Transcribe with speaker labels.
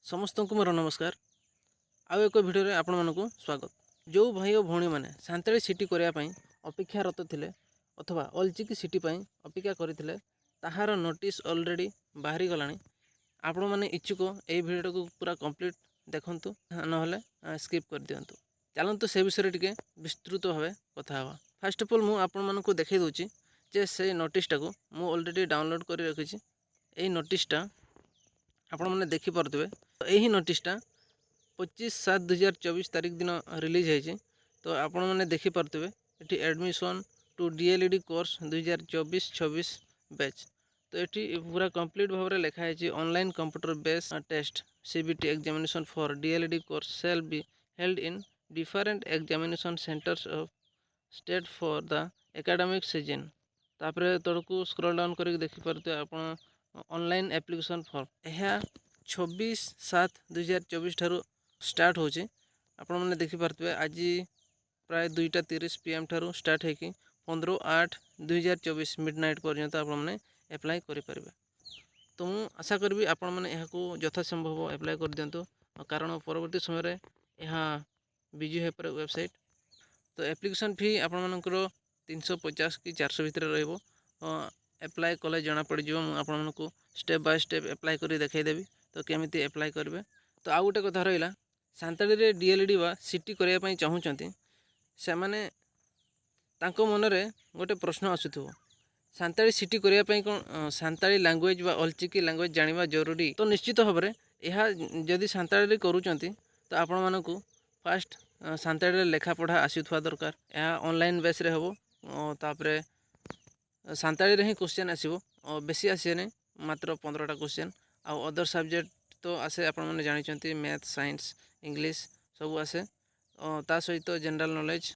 Speaker 1: ସମସ୍ତଙ୍କୁ ମୋର ନମସ୍କାର। ଆଉ ଏକ ଭିଡ଼ିଓରେ ଆପଣମାନଙ୍କୁ ସ୍ୱାଗତ। ଯେଉଁ ଭାଇ ଓ ଭଉଣୀମାନେ ସାନ୍ତାଳୀ ସିଟି କରିବା ପାଇଁ ଅପେକ୍ଷାରତ ଥିଲେ ଅଥବା ଅଲଚିକି ସିଟି ପାଇଁ ଅପେକ୍ଷା କରିଥିଲେ, ତାହାର ନୋଟିସ୍ ଅଲରେଡ଼ି ବାହାରିଗଲାଣି। ଆପଣମାନେ ଇଚ୍ଛୁକ ଏହି ଭିଡ଼ିଓଟାକୁ ପୁରା କମ୍ପ୍ଲିଟ୍ ଦେଖନ୍ତୁ, ନହେଲେ ସ୍କିପ୍ କରିଦିଅନ୍ତୁ। ଚାଲନ୍ତୁ, ସେ ବିଷୟରେ ଟିକେ ବିସ୍ତୃତ ଭାବେ କଥା ହେବା। ଫାର୍ଷ୍ଟ ଅଫ୍ ଅଲ୍, ମୁଁ ଆପଣମାନଙ୍କୁ ଦେଖାଇ ଦେଉଛି ଯେ ସେ ନୋଟିସ୍ଟାକୁ ମୁଁ ଅଲରେଡ଼ି ଡାଉନଲୋଡ଼୍ କରି ରଖିଛି। ଏଇ ନୋଟିସ୍ଟା ଆପଣମାନେ ଦେଖିପାରୁଥିବେ। ଏହି ନୋଟିସ୍ଟା 25/7/2024 ତାରିଖ ଦିନ ରିଲିଜ୍ ହେଇଛି। ତ ଆପଣମାନେ ଦେଖିପାରୁଥିବେ ଏଠି "Admission to D.El.Ed course 2024-26 batch"। ତ ଏଠି ପୁରା କମ୍ପ୍ଲିଟ୍ ଭାବରେ ଲେଖା ହେଇଛି, "Online computer base test, CBT, examination for D.El.Ed course shall be held in different examination centers of state for the academic session"। ତାପରେ ତଳକୁ ସ୍କ୍ରଲ୍ ଡାଉନ୍ କରିକି ଦେଖିପାରୁଥିବେ ଆପଣ ଅନଲାଇନ୍ ଆପ୍ଲିକେସନ୍ ଫର୍ମ। ଏହା 26/7/2024 ଠାରୁ ଷ୍ଟାର୍ଟ ହେଉଛି। ଆପଣମାନେ ଦେଖିପାରୁଥିବେ, ଆଜି ପ୍ରାୟ 2:30 ପିଏମ୍ ଠାରୁ ଷ୍ଟାର୍ଟ ହେଇକି 15/8/2024 ମିଡ଼ ନାଇଟ୍ ପର୍ଯ୍ୟନ୍ତ ଆପଣମାନେ ଆପ୍ଲାଏ କରିପାରିବେ। ତ ମୁଁ ଆଶା କରିବି, ଆପଣମାନେ ଏହାକୁ ଯଥାସମ୍ଭବ ଆପ୍ଲାଏ କରିଦିଅନ୍ତୁ, କାରଣ ପରବର୍ତ୍ତୀ ସମୟରେ ଏହା ବିଜି ହୋଇପାରେ ୱେବସାଇଟ୍। ତ ଆପ୍ଲିକେସନ୍ ଫି ଆପଣମାନଙ୍କର 350 କି 400 ଭିତରେ ରହିବ। ଆପ୍ଲାଏ କଲେ ଜଣାପଡ଼ିଯିବ। ମୁଁ ଆପଣମାନଙ୍କୁ ଷ୍ଟେପ୍ ବାଇ ଷ୍ଟେପ୍ ଆପ୍ଲାଏ କରି ଦେଖାଇଦେବି ତ କେମିତି ଆପ୍ଲାଏ କରିବେ। ତ ଆଉ ଗୋଟେ କଥା ରହିଲା, ସାନ୍ତାଳୀରେ ଡିଏଲ୍ଇଡ଼ି ବା ସିଟି କରିବା ପାଇଁ ଚାହୁଁଛନ୍ତି, ସେମାନେ ତାଙ୍କ ମନରେ ଗୋଟେ ପ୍ରଶ୍ନ ଆସୁଥିବ, ସାନ୍ତାଳୀ ସିଟି କରିବା ପାଇଁ କ'ଣ ସାନ୍ତାଳୀ ଲାଙ୍ଗୁଏଜ୍ ବା ଅଲଚିକି ଲାଙ୍ଗୁଏଜ୍ ଜାଣିବା ଜରୁରୀ? ତ ନିଶ୍ଚିତ ଭାବରେ ଏହା ଯଦି ସାନ୍ତାଳୀରେ କରୁଛନ୍ତି, ତ ଆପଣମାନଙ୍କୁ ଫାଷ୍ଟ ସାନ୍ତାଳୀରେ ଲେଖାପଢ଼ା ଆସୁଥିବା ଦରକାର। ଏହା ଅନଲାଇନ୍ ବେସ୍ରେ ହେବ। ତାପରେ ସାନ୍ତାଳୀରେ ହିଁ କୋଶ୍ଚିନ୍ ଆସିବ, ବେଶୀ ଆସିବେନି, ମାତ୍ର 15ଟା କୋଶ୍ଚିନ୍। ଆଉ ଅଦର ସବଜେକ୍ଟ ତ ଆସେ, ଆପଣମାନେ ଜାଣିଛନ୍ତି, ମ୍ୟାଥ୍, ସାଇନ୍ସ, ଇଂଲିଶ ସବୁ ଆସେ, ତା ସହିତ ଜେନେରାଲ୍ ନଲେଜ୍।